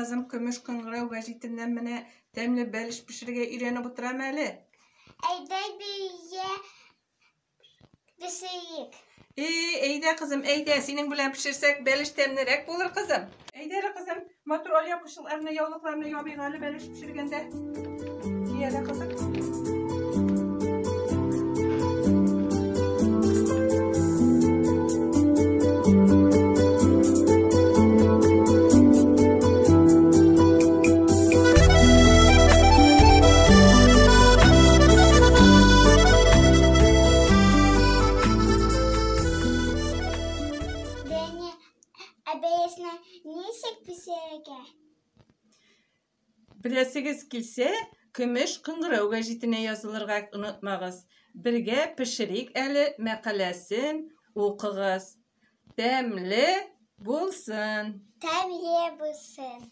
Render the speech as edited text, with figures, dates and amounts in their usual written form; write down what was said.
кызым, Көмеш кыңгырау гәҗитеннән менә тәмле бәлеш пешерергә өйрәнеп утырам әле. Әйдә бергә пешерик. Э, әйдә, кызым, әйдә, синең белән пешерсәк, бәлеш тәмлерәк булыр, кызым. Әйдә әле, кызым, матур алъяпкычларны, яулыкларны ябыйк әле бәлеш пешергәндә. Ки әле, кызым. Бәне, ә бәясенә ничек пешерергә? Беләсегез килсә, Көмеш кыңгырау гәҗитенә язылырга онытмагыз. Бергә пешерик әле мәкаләсен укыгыз. Тәмле булсын! Тәмле булсын!